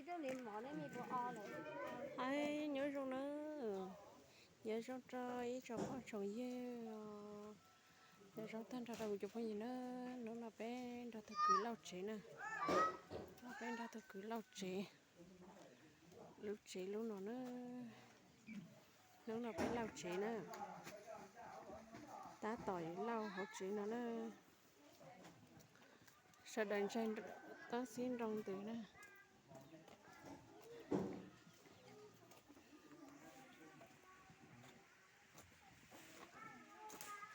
Hais nyob zoo na, nyob zoo rau ib tsoom phooj tsoom ywg, nyob zoo tag nrho rau kuv cov phooj ywg na. Hnub no peb nrog tug kwv lauj tsev na, peb nrog tug kwv lauj tsev, lub tsev lub no na. Hnub no peb lauj tsev na, tab tom yuav lauj hauv tsev no na. Sawv daws ntsaig tab xib nroo ntws na.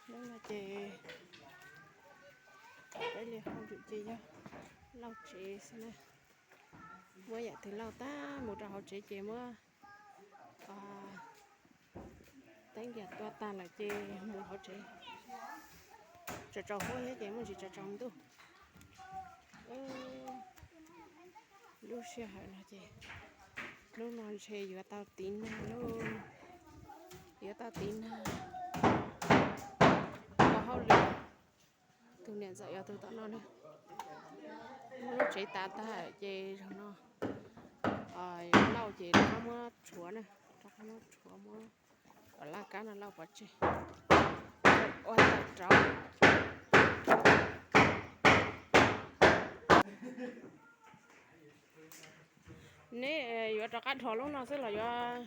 Hnub no ces peb li hauj lwm ces yog lauj tsev xwb na. Muab yam twg lauj tag mus rau hauv tsev ces muab teeb nkias tua tag lawm ces mus hauv tsev. Tsaus tsaus huab thiab ces muaj ntsis tsaus tsaus ntuj. Lub sij hawm no ces hnub no ntshe yuav tau tiv nag lauj, yuav tau tiv nag ua hauj lwm. Tus niam ntxawm yog tus tom no na. Muab lub tsev tav tag ces zaum no yuav lauj ces rov qab muab rhuav na, rov qab muab rhuav muab kom laj kab no lauj pov tseg ua tawm rauv. Neb yuav rov qab dhos lub no xwb los yuav?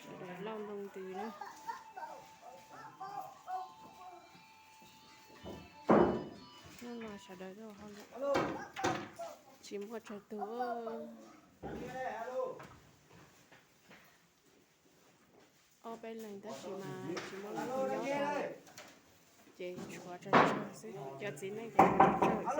Sawv daws lauj nroo ntws na. Hnub no sawv daws tuaj hauj lwm tsis muaj tsawg tug. Ob peb leeg tab sis mas tsis muaj leej twg nyob tau, ces tshuav tsawg tsawg xwb, cov txiv neej ces tsawg tsawg xwb.